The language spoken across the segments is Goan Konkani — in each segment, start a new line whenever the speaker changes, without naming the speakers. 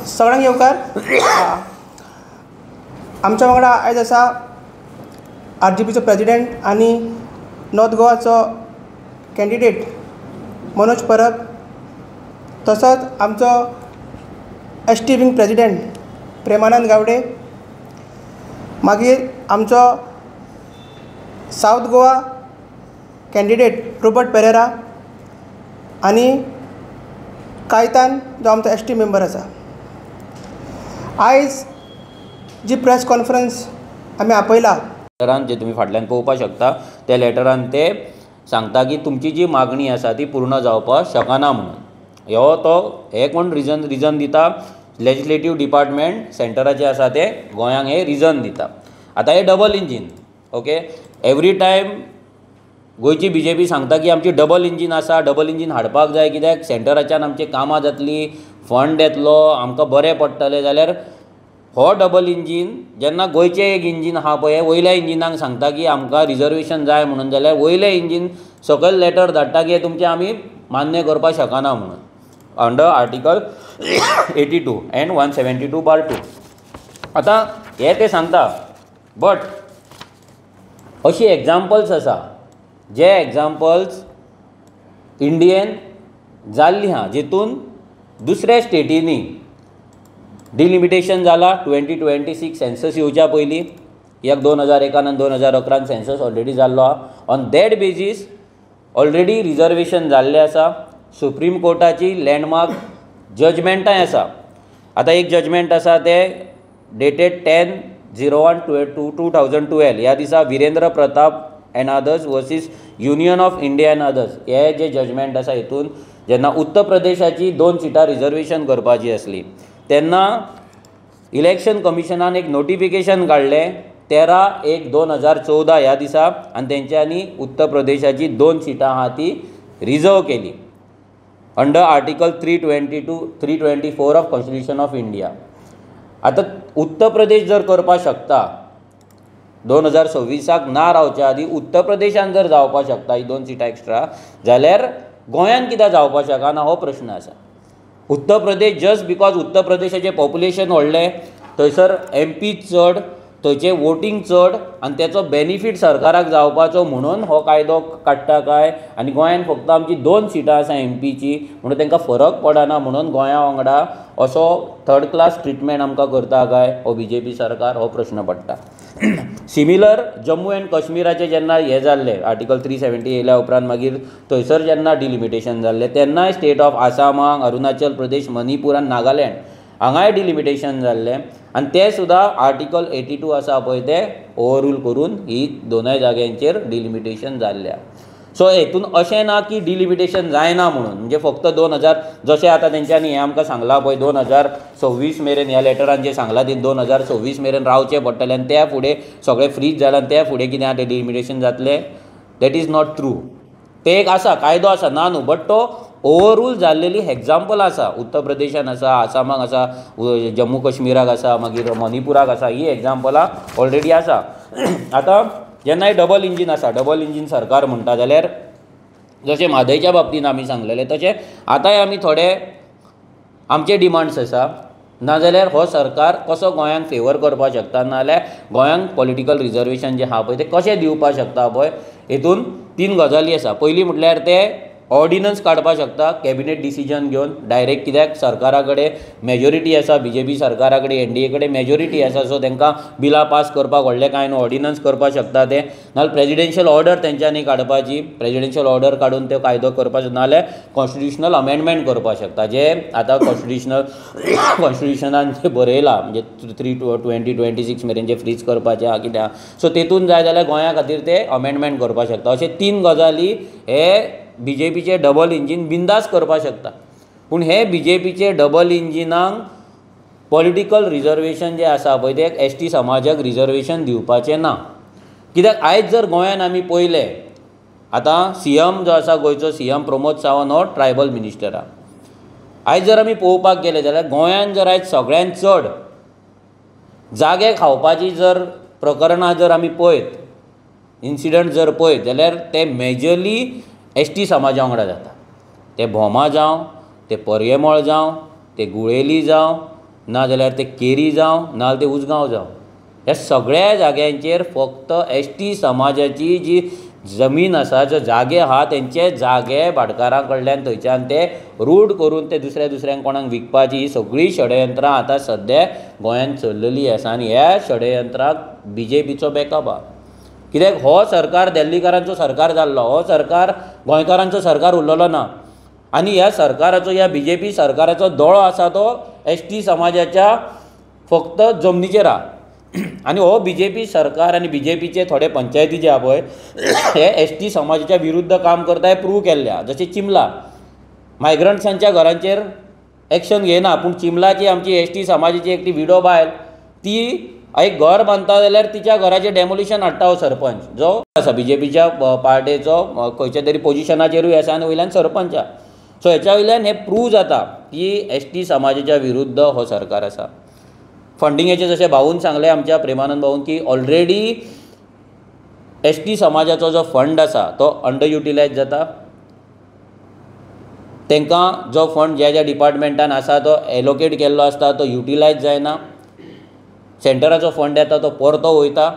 सगळ्यांक येवकार. आमच्या वांगडा आयज आसा आरजीपीचो प्रेजिडेंट आनी नॉर्थ गोवाचो कॅन्डिडेट मनोज परब, तसोच आमचो S T wing president Premanand Gawade, मागीर आमचो south Goa candidate Robert Pereira आनी कायतान जो आमचो एस टी मेंबर आसा. आयज जी प्रेस कॉन्फरन्स आमी आपयला
लेटरान जे तुमी फाटल्यान पळोवपाक शकता त्या लेटरान ते सांगता की तुमची जी मागणी आसा ती पूर्ण जावपाक शकना म्हणून. हो तो हे कोण रिजन दिता, लेजिस्लेटीव डिपार्टमेंट सेंटराचें आसा ते गोंयांक हे रिजन दिता. आतां हे double engine, okay, every time गोंयची बीजेपी सांगता की आमची डबल इंजीन आसा, डबल इंजीन हाडपाक जाय कित्याक सेंटराच्यान आमची कामां जातली, फंड येतलो, आमकां बरें पडटलें. जाल्यार हो डबल इंजीन जेन्ना गोंयचें एक इंजीन आहा पळय वयल्या इंजिनाक सांगता की आमकां रिजर्वेशन जाय म्हणून, जाल्यार वयलें इंजीन सकयल लेटर धाडटा की तुमचें आमी मान्य करपाक शकना म्हणून अंडर आर्टिकल 82 एंड 172/2. आतां हें ते सांगता, बट अशी एग्जाम्पल्स आसा जे एग्जाम्पल्स इंडियेन जाल्ली आहा जितून दुसऱ्या स्टेटींनी डिलिमिटेशन जाला. 2026 सेन्सस येवच्या पयलीं, एक 2001 आनी 2011 सेन्सस ऑलरेडी जाल्लो आहा. On that basis already reservation जाल्लें आसा. सुप्रीम कोर्टाची लँडमार्क जजमेंटाय आसा. आतां एक जजमेंट आसा तें डेटेड 10/01/2012 ह्या दिसा Virendra Pratap and others versus Union of India and others हे जे जजमेंट आसा हितून जेन्ना उत्तर प्रदेशाची 2 सिटां रिजर्वेशन करपाची आसली तेन्ना इलेक्शन कमिशनान एक नोटिफिकेशन काडलें 13/1/2014 ह्या दिसा आनी तेंच्यांनी उत्तर प्रदेशाची 2 सिटां आहा ती रिजर्व केली under article 322 324 of constitution of India. आतां उत्तर प्रदेश जर करपाक शकता 2026 ना रावच्या आदीं उत्तर प्रदेशान जर जावपाक शकता ही 2 सिटां एक्स्ट्रा, जाल्यार गोंयान कित्याक जावपाक शकना हो प्रश्न आसा. उत्तर प्रदेश जस्ट because उत्तर प्रदेशाचें पॉप्युलेशन व्हडलें, थंयसर एम पी चड, थंयचें वोटींग चड आनी तेचो बेनिफीट सरकाराक जावपाचो म्हणून हो कायदो काडटा काय, आनी गोंयान फक्त आमची 2 सिटां आसा एम पीची म्हणून तांकां फरक पडना म्हणून गोंया वांगडा असो थर्ड क्लास ट्रिटमेंट आमकां करता काय हो बी जे पी सरकार, हो प्रश्न पडटा. सिमिलर जम्मू एंड काश्मीराचें जेन्ना हें जाल्लें आर्टिकल 370 येयल्या उपरांत मागीर थंयसर जेन्ना डिलिमिटेशन जाल्लें तेन्नाय स्टेट ऑफ आसामाक, अरुणाचल प्रदेश, मणिपूर आनी नागालँड हांगाय डिलिमिटेशन जाल्लें आनी तें सुद्दां आर्टिकल 82 आसा पळय तें ओवररूल करून ही दोनय जाग्यांचेर डिलिमिटेशन जाल्लें. सो हेतून अशें ना की डिलिमिटेशन जायना म्हणून, म्हणजे फक्त 2000 जशें आतां तेंच्यांनी हें आमकां सांगलां पळय 2026 मेरेन ह्या लेटरान जें सांगलां ती 2026 मेरेन रावचें पडटलें आनी त्या फुडें सगळें फ्रीज जालां आनी त्या फुडें कितें आहा तें डिलिमिटेशन जातलें, that is not true. तें एक आसा कायदो आसा ना न्हू, बट तो ओवररूल जाल्लेली एग्जाम्पल आसा. उत्तर प्रदेशान आसा, आसामाक आसा, जम्मू काश्मीराक आसा, मागीर मणिपुराक आसा, ही एग्जाम्पलां ऑलरेडी आसा. आतां जेन्ना डबल इंजीन आसा, डबल इंजीन सरकार म्हणटा जाल्यार जशें म्हादयच्या बाबतींत आमी सांगलेलें तशें आतांय आमी थोडे आमचे डिमांड्स आसा. नाजाल्यार हो सरकार कसो गोंयांक फेवर करपाक शकता, नाजाल्यार गोंयांक पॉलिटिकल रिजर्वेशन जें आहा पळय तें कशें दिवपाक शकता पळय, हितून 3 गजाली आसा. पयलीं म्हटल्यार ते ऑर्डिनन्स काडपाक शकता कॅबिनेट डिसिजन घेवन डायरेक्ट, कित्याक सरकारा कडेन मेजॉरिटी आसा, बी जे पी सरकारा कडेन, एन डी ए कडेन मेजॉरिटी आसा, सो तांकां बिलां पास करपाक व्हडलें कांय न्हू, ऑर्डिनन्स करपाक शकता ते. नाजाल्यार प्रेजिडेन्शियल ऑर्डर तेंच्यांनी काडपाची, प्रेजिडेन्शियल ऑर्डर काडून त्यो कायदो करपाक शकता, नाजाल्यार कॉन्स्टिट्युशनल अमेंडमेंट करपाक शकता जे आतां कॉन्स्टिट्युशनान जें बरयलां म्हणजे 3/2026 मेरेन जे फ्रीज करपाचें आहा कितें आहा, सो तेतून जाय जाल्यार गोंया खातीर ते अमेंडमेंट करपाक शकता. अशे 3 गजाली हे बी जे पीचे डबल इंजीन बिंदास करपाक शकता. पूण हे बी जे पीचे डबल इंजिनाक पॉलिटिकल रिजर्वेशन जें आसा पळय तें एस टी समाजाक रिजर्वेशन दिवपाचें ना. कित्याक आयज जर गोंयान आमी पळयलें आतां सी एम जो आसा गोंयचो सी एम प्रमोद सावंत हो ट्रायबल मिनिस्टर आहा. आयज जर आमी पळोवपाक गेले जाल्यार गोंयान जर आयज सगळ्यांत चड जागे खावपाची जर प्रकरणां जर आमी पळयत, इन्सिडंट जर पळयत जाल्यार ते मेजरली एस टी समाजा वांगडा जाता. ते भोमा जावं, ते पर्येमळ जावं, ते गुळेली जावं, नाजाल्यार ते केरी जावं, नाजाल्यार ते उजगांव जावं, ह्या सगळ्या जाग्यांचेर फक्त एस टी समाजाची जी जमीन आसा, जे जागे आहा, तेंचे जागे भाटकारां कडल्यान थंयच्यान ते रूट करून ते दुसऱ्या दुसऱ्यांक कोणाक विकपाची ही सगळीं षडयंत्रां आतां सद्या गोंयांत चल्लेली आसा. आनी ह्या षडयंत्राक बीजेपीचो बॅकअप आहा. कित्याक हो सरकार दिल्लीकारांचो सरकार जाल्लो, हो सरकार गोंयकारांचो सरकार उरलेलो ना. आनी ह्या सरकाराचो, ह्या बीजेपी सरकाराचो दोळो आसा तो एस टी समाजाच्या फक्त जमनीचेर आहा. आनी हो बीजेपी सरकार आनी बीजेपीचे थोडे पंचायती जे आहा पळय हे एस टी समाजाच्या विरुद्ध काम करता हें प्रूव केल्लें आहा. जशें चिमला मायग्रंट्सांच्या घरांचेर एक्शन घेयना, पूण चिमलाची आमची एस टी समाजाची एकटी विडो बायल ती एक घर बांदता जाल्यार तिच्या घराचें डेमोलिशन हाडटा हो सरपंच जो आसा बीजेपीच्या पार्टेचो खंयच्या तरी पोजिशनाचेरूय आसा आनी वयल्यान सरपंच आहा. सो हेच्या वयल्यान हें प्रूव जाता की एस टी समाजाच्या विरुद्ध हो सरकार आसा. फंडिंगेचें जशें भाऊन सांगलें, आमच्या प्रेमानंद भाऊन, की ऑलरेडी एस टी समाजाचो जो फंड आसा तो अंडर युटिलायज जाता. तांकां जो फंड ज्या ज्या डिपार्टमेंटान आसा तो एलोकेट केल्लो आसता तो युटिलायज जायना. सेंटराचो फंड येता तो परतो वयता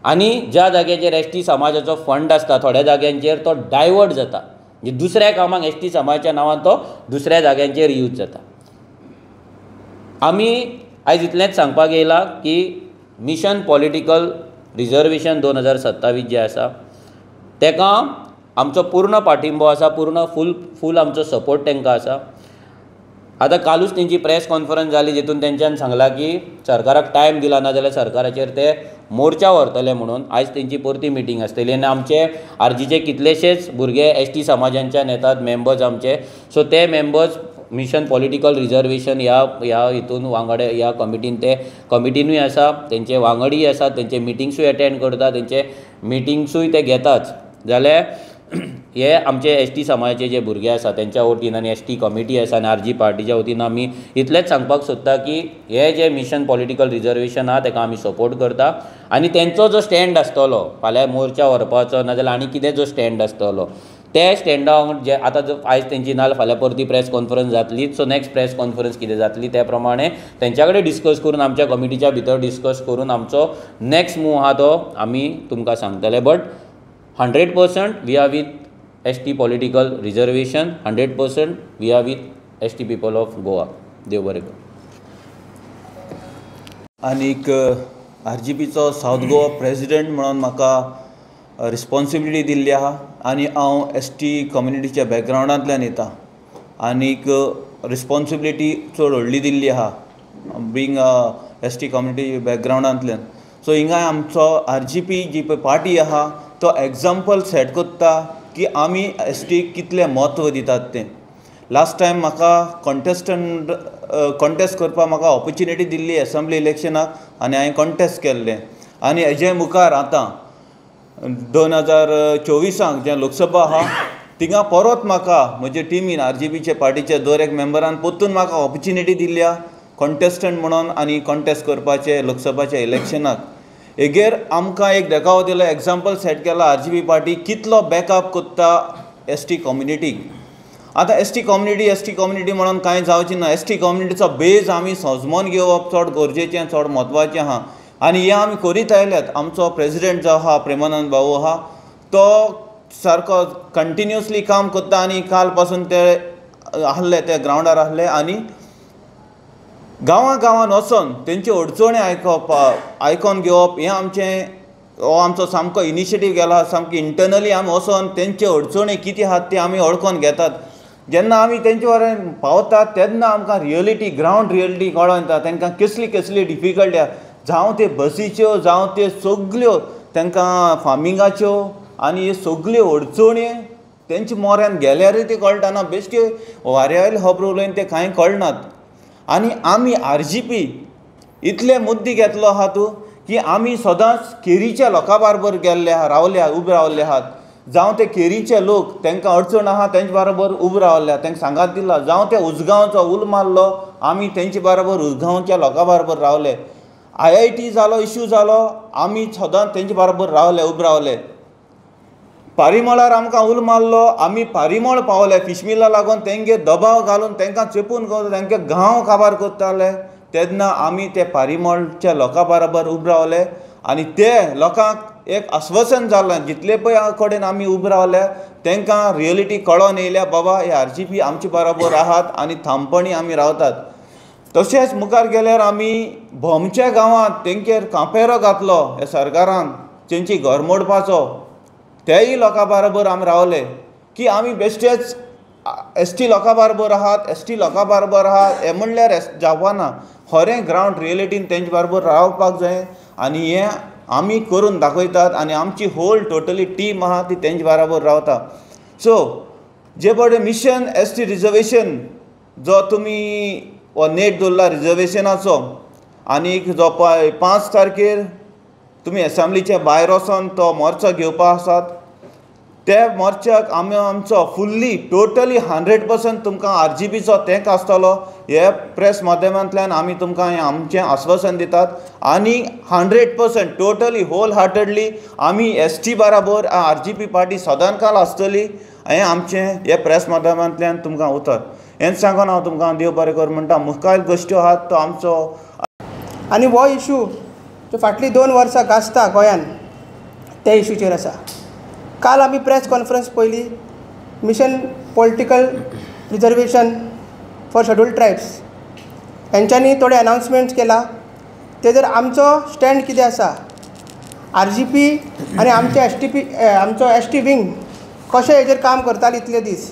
आनी ज्या जाग्याचेर एस टी समाजाचो फंड आसता थोड्या जाग्यांचेर तो डायवर्ट जाता, म्हणजे दुसऱ्या कामाक एस टी समाजाच्या नांवान तो दुसऱ्या जाग्यांचेर यूज जाता. आमी आयज इतलेंच सांगपाक येयला की मिशन पॉलिटिकल रिजर्वेशन 2027 जें आसा तेका आमचो पूर्ण पाठिंबो आसा, पूर्ण फूल आमचो सपोर्ट तांकां आसा. आतां कालूच तेंची प्रेस कॉन्फरन्स जाली जितून तेंच्यान सांगलां की सरकाराक टायम दिला ना जाल्यार सरकाराचेर ते मोर्चा व्हरतले म्हणून. आयज तेंची परती मिटींग आसतली आनी आमचे आरजीचे कितलेशेच भुरगे एस टी समाजांच्यान येतात मेंबर्स आमचे, सो ते मेंबर्स मिशन पॉलिटिकल रिजर्वेशन ह्या ह्या हितून वांगडे ह्या कमिटीन ते कमिटीनूय आसा, तेंचे वांगडीय आसा, तेंचे मिटिंग्सूय एटेंड करता, तेंचे मिटिंग्सूय ते घेताच. जाल्यार हे आमचे एस टी समाजाचे जे भुरगे आसा तेंच्या वतीन आनी एस टी कमिटी आसा आनी आर जी पार्टीच्या वतीन आमी इतलेंच सांगपाक सोदता की हे जे मिशन पॉलिटिकल रिजर्वेशन आहा तेका आमी सपोर्ट करता आनी तेंचो जो स्टँड आसतलो फाल्यां मोर्चा व्हरपाचो नाजाल्यार आनी कितें जो स्टँड आसतलो ते स्टँडा जे आतां आयज तेंची नाजाल्यार फाल्यां परती प्रेस कॉन्फरन्स जातली. सो नेक्स्ट प्रेस कॉन्फरन्स कितें जातली त्या प्रमाणे तेंच्या कडेन डिस्कस करून आमच्या कमिटीच्या भितर डिस्कस करून आमचो नेक्स्ट मूव आहा तो आमी तुमकां सांगतले. But 100% we are with ST political reservation, 100% we are with ST people of Goa. देव बरें करूं.
आनीक आरजीपीचो सावथ गोवा प्रेजिडेंट म्हणून म्हाका रिस्पोन्सिबिलिटी दिल्ली आहा आनी हांव एस टी कम्युनिटीच्या बॅकग्रावंडांतल्यान येता आनीक रिस्पोन्सिबिलिटी चड व्हडली दिल्ली आहा बींग एस टी कम्युनिटी बॅकग्रावंडांतल्यान. सो हिंगा आमचो आर जी पी जी पळय पार्टी आहा तो एग्जाम्पल सेट करता की आमी एस टी कितलें म्हत्व दितात तें. लास्ट टायम म्हाका कॉन्टेस्ट करपाक म्हाका ऑपोर्चुनिटी दिल्ली एसेंब्ली इलेक्शनाक आनी हांवें कॉन्टेस्ट केल्लें आनी हेजे मुखार आतां 2024 जें लोकसभा आहा थिंगा परत म्हाका म्हजे टिमीन आर जी पीचे पार्टीचे दर एक मेंबरान परतून म्हाका ऑपोर्चुनिटी दिल्ली आहा कॉन्टेस्टंट म्हणून आनी कॉन्टेस्ट करपाचें लोकसभाच्या इलेक्शनाक. हेगेर आमकां एक देखावो दिलो, एग्जाम्पल सेट केला आर जी पी पार्टी कितलो बॅकअप करता एस टी कम्युनिटीक. आतां S T community S T community म्हणून कांय जावचें ना, एस टी कम्युनिटीचो बेज आमी सजमोन घेवप चड गरजेचें चड म्हत्वाचें आहा आनी हें आमी करीत आयल्यात. आमचो प्रेजिडेंट जो आहा प्रेमानंद भाऊ आहा तो सारको कंटिन्युअसली काम करता आनी काल पासून ते आहले ते ग्रावंडार आहले आनी गांवां गांवान वचोन तेंच्यो अडचणी आयकप आयकोन घेवप हें आमचें हो आमचो सामको इनिशिएटीव गेला. सामकी इंटरनली आमी वचोन तेंच्यो अडचणी कितें आहात ते आमी वळखोन घेतात. जेन्ना आमी तेंचे वरेन पावतात तेन्ना आमकां रियलिटी ग्रावंड रियलिटी कळोन येता तेंकां कसली कसली डिफिकल्टी आहा, जावं ते बसीच्यो जावं ते सगल्यो तेंकां फार्मिंगाच्यो आनी हे सगल्यो अडचणी तेंच्या मोऱ्यान गेल्यारूय ते कळटा ना, बेश्टे वाऱ्या वयले खबर उलयन ते कांय कळनात. आनी आमी आर जी पी इतले मुद्दे घेतलो आहा तूं की आमी सदांच केरीच्या लोकां बरोबर गेल्ले आहा, रावले आहा, उबे रावले आहात. जावं ते केरीचे लोक तांकां अडचण आहा तेंचे बरोबर उबे रावले आहा, तांकां सांगात दिला. जावं ते उजगांवचो उल मारलो आमी तेंचे बरोबर उजगांवच्या लोकां बरोबर रावले. I I T जालो इशू जालो आमी सदांच तेंचे बरोबर रावले, उबे रावले. पारिमोळार आमकां उलो मारलो, आमी पारिमोळ पावले फिशमिला लागून तेंगे दबाव घालून तांकां चेपून तांचे गांव काबार करताले तेन्ना आमी ते पारिमोळच्या लोकां बराबर उबे रावले आनी ते लोकांक एक आश्वासन जालें जितले पळय कडेन आमी उबे रावले तांकां रियलिटी कळोन येयल्या बाबा हे आरजीपी आमचे बराबर आहात आनी थांबपणी आमी रावतात। तशेंच मुखार गेल्यार आमी भोमच्या गांवांत तेंचेर कांपेरो घातलो ह्या सरकारान तेंची घर मोडपाचो, तेय लोकां बराबर आमी रावले की आमी बेश्टेच एस टी लोकां बरोबर आहात, एस टी लोकां बरोबर आहात हें म्हणल्यार जावपाना, खरें ग्रावंड रियलिटीन तेंचे बरोबर रावपाक जाय आनी हें आमी करून दाखयतात आनी आमची होल टोटली टीम आहा ती तेंचे बराबर रावता। सो जे पळय मिशन एस टी रिजर्वेशन जो तुमी हो नेट दवरला रिजर्वेशनाचो आनी जो पळय 5 तारखेर तुमी एसेंब्लीच्या भायर वचोन तो मोर्चो घेवपा आसात, त्या मोर्चाक आमी आमचो फुल्ली टोटली 100% तुमकां आरजीपीचो तेंक आसतलो हे प्रेस माध्यमांतल्यान आमी तुमकां हें आमचें आश्वासन दितात आनी 100% टोटली होल हार्टेडली आमी एस टी बराबर आरजीपी पार्टी सदांकाल आसतली हें आमचें हे प्रेस माध्यमांतल्यान तुमकां उतर हें सांगून हांव तुमकां देव बरें कर म्हणटा। मुखार गोश्ट्यो आहात तो आमचो
आनी हो इशू जो फाटलीं 2 वर्सां गाजता गोंयान त्या इशूचेर आसा। काल आमी प्रेस कॉन्फरन्स पळयली mission political reservation for scheduled tribes हेंच्यांनी थोडे अनाउन्समेंट्स केला तेजेर आमचो स्टँड कितें आसा, आरजीपी आनी आमचे एस टी पी आमचो एस टी विंग कशें हेजेर काम करताले इतले दीस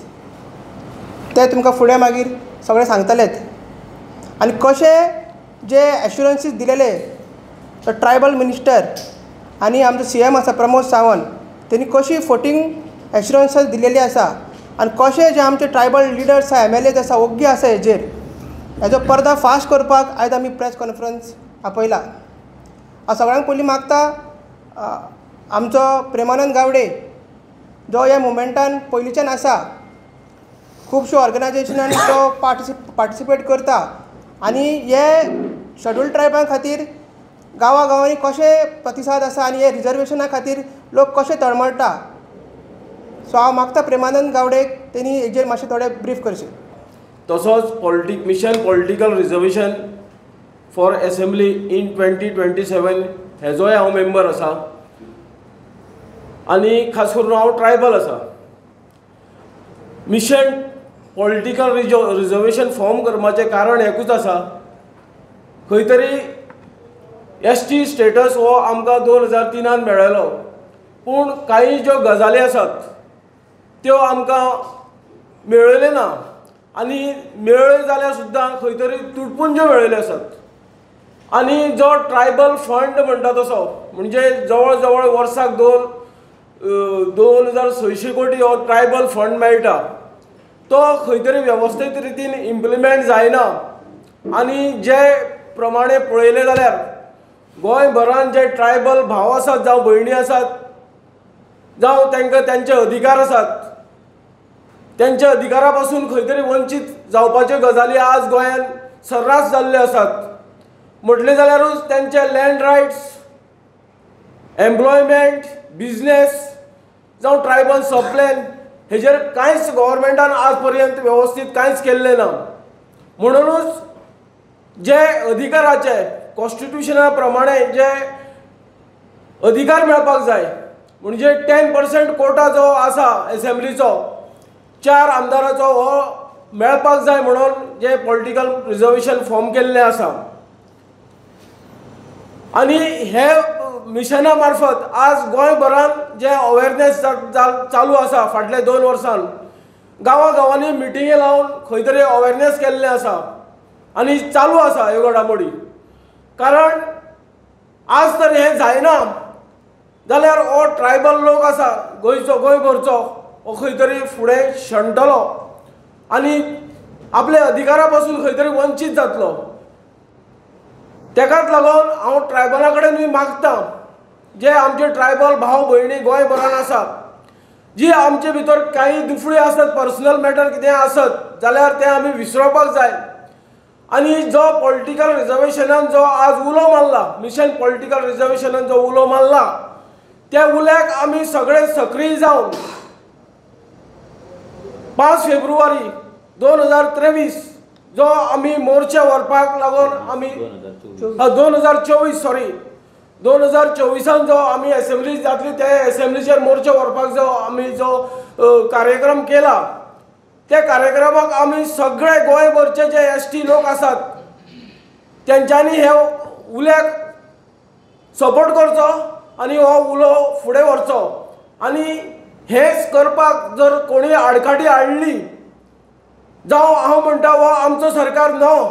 ते तुमकां फुडें मागीर सगळें सांगतलेच आनी कशें जे एश्युरन्सीस दिलेले तो ट्रायबल मिनिस्टर आनी आमचो सीएम आसा प्रमोद सावंत तेणी कशी फोटींग एश्युरन्सीस दिलेली आसा आनी कशें जे आमचे ट्रायबल लिडर्स आसा एमएलएज आसा ओग्गी आसा हेजेर हेजो पर्दा फाश करपाक आयज आमी प्रेस कॉन्फरन्स आपयला। हांव सगळ्यांक पयलीं मागता आमचो प्रेमानंद गावडे जो ह्या मुवमेंटान पयलींच्यान आसा, खुबश्यो ऑर्गनायजेशनान तो पार्टिसिपेट करता आनी हे शेड्युल्ड ट्रायबां खातीर गांवा गांवांनी कशें प्रतिसाद आसा आनी हे रिजर्वेशना खातीर लोक कशें तळमळटा। सो हांव मागता प्रेमानंद गावडेक तेणी हेजेर मातशें थोडें ब्रीफ करचें।
तसोच mission political reservation for assembly in 2027 हेजोय हांव मेंबर आसा आनी खास करून हांव ट्रायबल आसा। मिशन पॉलिटिकल रिजर्वेशन फॉर्म करपाचें कारण एकूच आसा, खंय तरी एस टी स्टेटस हो आमकां 2003 मेळ्ळो, पूण कांय ज्यो गजाली आसात त्यो आमकां मेळ्ळ्यो ना आनी मेळ्ळ्यो जाल्यार सुद्दां खंय तरी तुटपुंज्यो मेळिल्ल्यो आसात। आनी जो ट्रायबल फंड म्हणटा तसो म्हणजे जवळ जवळ वर्साक 2600 कोटी हो ट्रायबल फंड मेळटा, तो खंय तरी वेवस्थीत रितीन इम्प्लिमेंट जायना आनी जे प्रमाणे पळयलें जाल्यार गोंयभरान जे ट्रायबल भाव आसात जावं भयणी आसात जावं तांकां तांचे अधिकार आसात त्यांच्या अधिकारा पासून खंय तरी वंचीत जावपाच्यो गजाली आज गोंयांत सर्रास जाल्ल्यो आसात। म्हटलें जाल्यारूच तांचे लँड रायट्स, एम्प्लॉयमेंट, बिजनेस जावं ट्रायबल सबप्लॅन हेजेर कांयच गव्हर्मेंटान आज पर्यंत वेवस्थीत कांयच केल्लें ना। म्हणुनूच जे अधिकाराचे कॉन्स्टिट्युशना प्रमाणे जे अधिकार मेळपाक जाय म्हणजे 10% कोटा जो आसा एसेंब्लीचो 4 आमदाराचो हो मेळपाक जाय म्हणून जे पॉलिटिकल रिजर्वेशन फॉर्म केल्लें आसा आनी हे मिशना मार्फत आज गोंयभरान जे अवेरनेस चालू आसा फाटले 2 वर्सान गांवा गांवांनी मिटिंगे लावन खंय तरी अवेरनेस केल्लें आसा आनी चालू आसा ह्यो घडामोडी। कारण आज तर हें जायना जाल्यार हो ट्रायबल लोक आसा गोंयचो गोंयभरचो हो खंय तरी फुडें शेणटलो आनी आपल्या अधिकारा पासून खंय तरी वंचीत जातलो। तेकाच लागून हांव ट्रायबला कडेन मागता जे आमचे ट्रायबल भाव भयणी गोंयभरान आसा जी आमचे भितर कांय दुफळी आसत पर्सनल मॅटर कितें आसत जाल्यार तें आमी विसरोवपाक जाय आनी जो पॉलिटिकल रिजर्वेशनान जो आज उलो मारला मिशन पॉलिटिकल रिजर्वेशनान जो उलो मारला त्या उल्याक आमी सगळे सक्रीय जावन 5 फेब्रुवारी 2023 जो आमी मोर्चा व्हरपाक लागून आमी 2024 सॉरी 2024 जो आमी एसेंब्ली जातली त्या एसेंब्लीचेर मोर्चा व्हरपाक जो आमी जो कार्यक्रम केला त्या कार्यक्रमाक आमी सगळे गोंयभरचे जे एस टी लोक आसात तेंच्यांनी हे उल्याक सपोर्ट करचो आनी हो उलो फुडें व्हरचो आनी हेच करपाक जर कोणी आडकाठी हाडली जावं हांव म्हणटा हो आमचो सरकार न्हू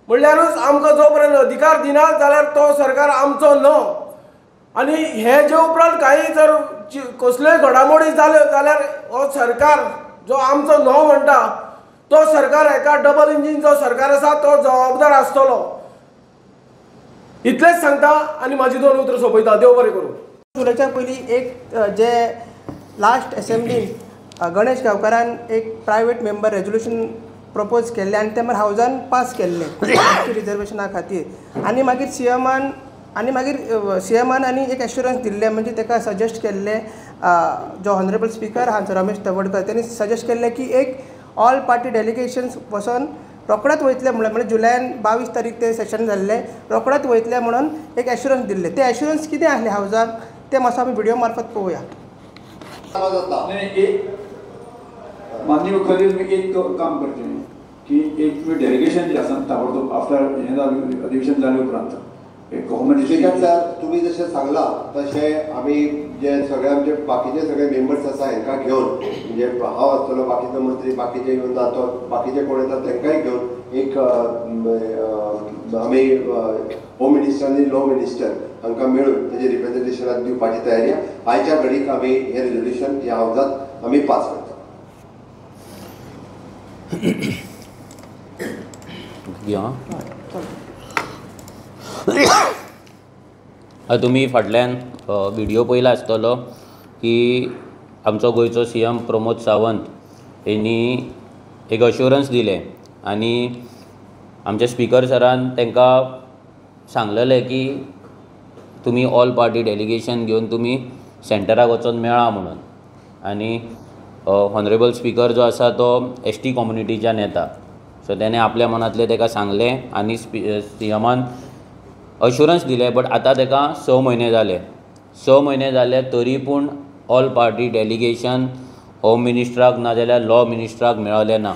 म्हणल्यारूच आमकां जो पर्यंत अधिकार दिना जाल्यार तो सरकार आमचो न्हू। आनी हे जे उपरांत कांय जर कसल्योय घडामोडी जाल्यो जाल्यार हो सरकार जो आमचो न्हू म्हणटा तो सरकार एका डबल इंजीन जो सरकार आसा तो जबाबदार आसतलो। इतलेंच सांगता आनी म्हाजी 2 उतरां सोंपयता। देव बरें करूं।
उलोवच्या पयलीं एक जे लास्ट एसेंब्लीन गणेश गांवकारान एक प्रायवेट मेंबर रेजोल्युशन प्रपोज केल्लें आनी तें मागीर हावजान पास केल्लें रिजर्वेशना खातीर आनी मागीर सीएमान आनी एक एश्युरन्स दिल्लें म्हणजे ताका सजेस्ट केल्लें जो ऑनरेबल स्पिकर आहा रमेश तवडकर तेणी सजेस्ट केल्लें की एक ऑल पार्टी डेलिगेशन्स वचोन रोखडेच वयतले म्हणल्यार जुलयान 22 तारीख ते सेशन जाल्लें रोखडेच वयतले म्हणून एक एश्युरन्स दिल्लें। तें एश्युरन्स कितें आसलें हावजाक तें मातसो आमी व्हिडियो मार्फत पळोवया।
एक माननीय मुख्यमंत्री एक काम करचें की एक तुमी डेलिगेशन जें आसा ताबडतोब आफ्टर हें अधिवेशन जाले उपरांत एक गव्हर्मेंट
सर तुमी जशें सांगलां तशें आमी जे सगळे आमचे बाकीचे सगळे मेंबर्स आसा हेंकां घेवन म्हणजे हांव आसतलो बाकीचो मंत्री बाकीचे येवन जातो बाकीचे कोण येतात तेंकांय घेवन एक आमी होम मिनिस्टर आनी लॉ मिनिस्टर हांकां मेळून तेजे रिप्रेझेंटेशनाक दिवपाची तयारी आहा। आयच्या घडीक आमी हें रेजोल्युशन ह्या हावजांत आमी पास करता।
तुमी फाटल्यान व्हिडियो पळयला आसतलो की आमचो गोंयचो सीएम प्रमोद सावंत हेणी एक अश्युरन्स दिलें आनी आमच्या स्पिकर सरान तांकां सांगलेलें की तुमी ऑल पार्टी डेलिगेशन घेवन तुमी सेंटराक वचोन मेळा म्हणून आनी ऑनरेबल स्पिकर जो आसा तो एस टी कम्युनिटीच्यान येता सो तेणें आपल्या मनांतलें ताका सांगलें आनी सीएमान अश्युरन्स दिलें। बट आतां ताका 6 म्हयने जाले 6 म्हयने जाले तरी पूण ऑल पार्टी डेलिगेशन होम मिनिस्ट्राक ना जाल्यार लॉ मिनिस्ट्राक मेळलें ना।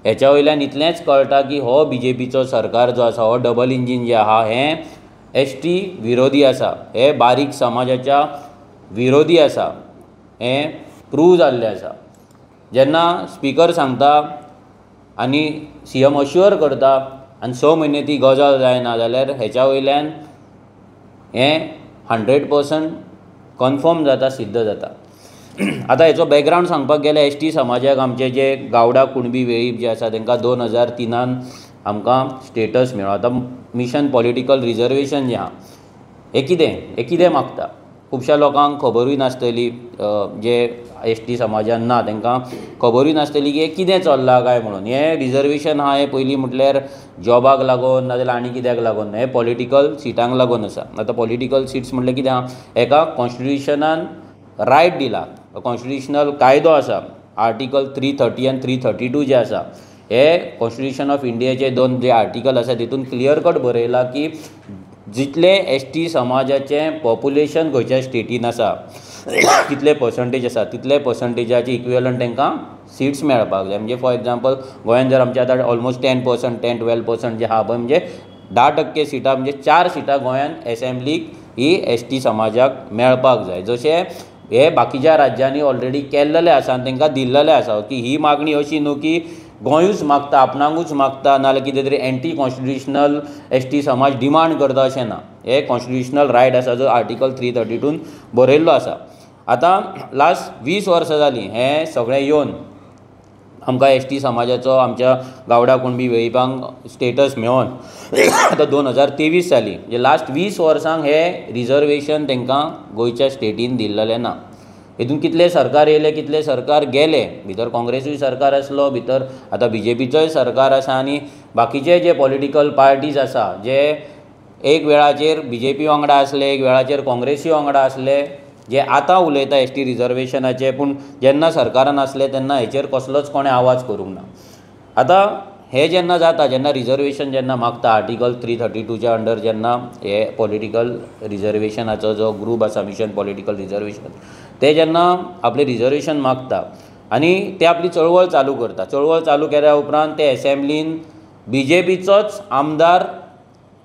हेच्या वयल्यान इतलेंच कळटा की हो बीजेपीचो सरकार जो आसा हो डबल इंजीन जें आहा हें एस टी विरोधी आसा, हे बारीक समाजाच्या विरोधी आसा, हें प्रूव जाल्लें आसा। जेन्ना स्पिकर सांगता आनी सीएम अश्युअर करता आनी 6 म्हयने ती गजाल जायना जाल्यार हेच्या वयल्यान हें 100% कन्फर्म जाता, सिद्ध जाता। आतां हेचो बॅकग्रावंड सांगपाक गेल्यार एस टी समाजाक आमचे जे गावडा कुणबी वेळीप जे आसा तांकां 2003 आमकां स्टेटस मेळ्ळो। आतां मिशन पॉलिटिकल रिजर्वेशन जें आहा हें कितें, हें कितें मागता खुबश्या लोकांक खबरूय नासतली, जे एस टी समाजान ना तांकां खबरूय नासतली की हें कितें चल्लां काय म्हणून। हें रिजर्वेशन आहा हें पयलीं म्हटल्यार जॉबाक लागून नाजाल्यार आनी कित्याक लागून, हें पॉलिटिकल सिटांक लागून आसा। आतां पॉलिटिकल सिट्स म्हटल्यार कितें आहा, हेका कॉन्स्टिट्युशनान रायट दिला, कॉन्स्टिट्युशनल कायदो आसा आर्टिकल 330 आनी 332 जे आसा हे कॉन्स्टिट्युशन ऑफ इंडियाचे 2 जे आर्टिकल आसा तितून क्लियर कट बरयलां की जितले एस टी समाजाचें पॉप्युलेशन खंयच्या स्टेटीन आसा कितले पर्संटेज आसा तितले पर्संटेजाचे इक्विवलंट तांकां सिट्स मेळपाक जाय। म्हणजे फॉर एग्जाम्पल गोंयान जर आमच्या आतां ऑलमोस्ट 10% 10-12% जे आहा पळय म्हणजे 10% सिटां म्हणजे 4 सिटां गोंयान एसेंब्लीक ही एस टी समाजाक मेळपाक जाय, जशें हे बाकीच्या राज्यांनी ऑलरेडी केल्लेलें आसा आनी तांकां दिल्लेलें आसा की ही मागणी अशी न्हू की गोंयूच मागता, आपणाकूच मागता, नाजाल्यार कितें तरी एंटी कॉन्स्टिट्युशनल एस टी समाज डिमांड करता अशें ना। हे कॉन्स्टिट्युशनल रायट आसा जो आर्टिकल 332 बरयल्लो आसा। आतां लास्ट 20 वर्सां जालीं हें सगळें येवन आमकां एस टी समाजाचो आमच्या गावडा कुणबी वेळीपांक स्टेटस मेळोन आतां 2023 जाली, म्हणजे लास्ट 20 वर्सांक हें रिजर्वेशन तांकां गोंयच्या स्टेटीन दिल्लेलें ना। हितून कितले सरकार येयले कितले सरकार गेले, भितर काँग्रेसूय सरकार आसलो, भितर आतां बीजेपीचोय सरकार आसा आनी बाकीचे जे पॉलिटिकल पार्टीज आसा जे एक वेळाचेर बीजेपी वांगडा आसले, एक वेळाचेर काँग्रेसी वांगडा आसले, जे आतां उलयता एस टी रिजर्वेशनाचे, पूण जेन्ना सरकारान आसले तेन्ना हेचेर कसलोच कोणें आवाज करूंक ना. आतां हें जेन्ना जाता, जेन्ना रिजर्वेशन जेन्ना मागता आर्टिकल 332च्या अंडर जेन्ना हे पॉलिटिकल रिजर्वेशनाचो जो ग्रूप आसा मिशन पॉलिटिकल रिजर्वेशन, ते जेन्ना आपलें रिजर्वेशन मागता आनी ते आपली चळवळ चालू करता. चळवळ चालू केल्या उपरांत ते एसेंब्लीन बीजेपीचोच आमदार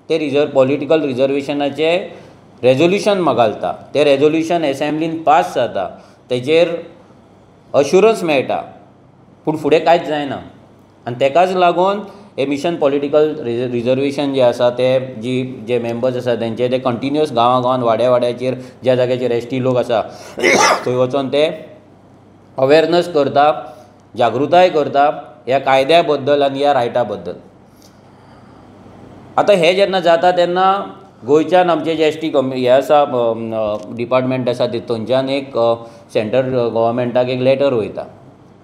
ते पॉलिटिकल रिजर्वेशनाचे रेजोल्युशन घालता. ते रेजोल्युशन एसेंब्लीन पास जाता, तेजेर अश्युरन्स मेळटा, पूण फुडें कांयच जायना. आनी तेकाच लागून हे मिशन पॉलिटिकल रिजर्वेशन जे आसा ते जी जे मेंबर्स आसा तेंचे ते कंटिन्युअस गांवा गांवान वाड्या वाड्याचेर ज्या जाग्याचेर एस टी लोक आसा थंय वचोन ते अवेरनस करता, जागृताय करता ह्या कायद्या बद्दल आनी ह्या रायटा बद्दल. आतां हें जेन्ना जाता तेन्ना गोंयच्यान आमचे जे एस टी हे आसा डिपार्टमेंट आसा थंयच्यान एक सेंट्रल गव्हर्मेंटाक एक लेटर वयता,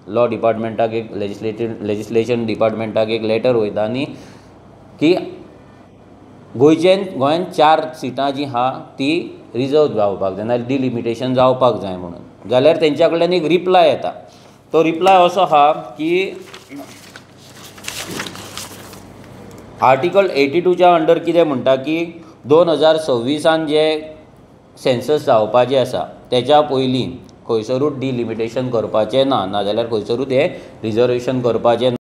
लॉ डिपार्टमेंटाक एक लेजिस्लेशन डिपार्टमेंटाक एक लेटर वयता आनी की गोंयच्यान गोंयान 4 सिटां जीं आहा ती रिजर्व जावपाक जाय, नाल्यार डिलिमिटेशन जावपाक जाय म्हणून. जाल्यार तेंच्या कडल्यान एक रिप्लाय येता. तो रिप्लाय असो आहा की आर्टिकल 82च्या अंडर कितें म्हणटा की 2026 जे सेन्सस जावपाचें आसा तेच्या पयलीं खंयसरूच डिलिमिटेशन करपाचें ना, नाजाल्यार खंयसरूच हें रिजर्वेशन करपाचें.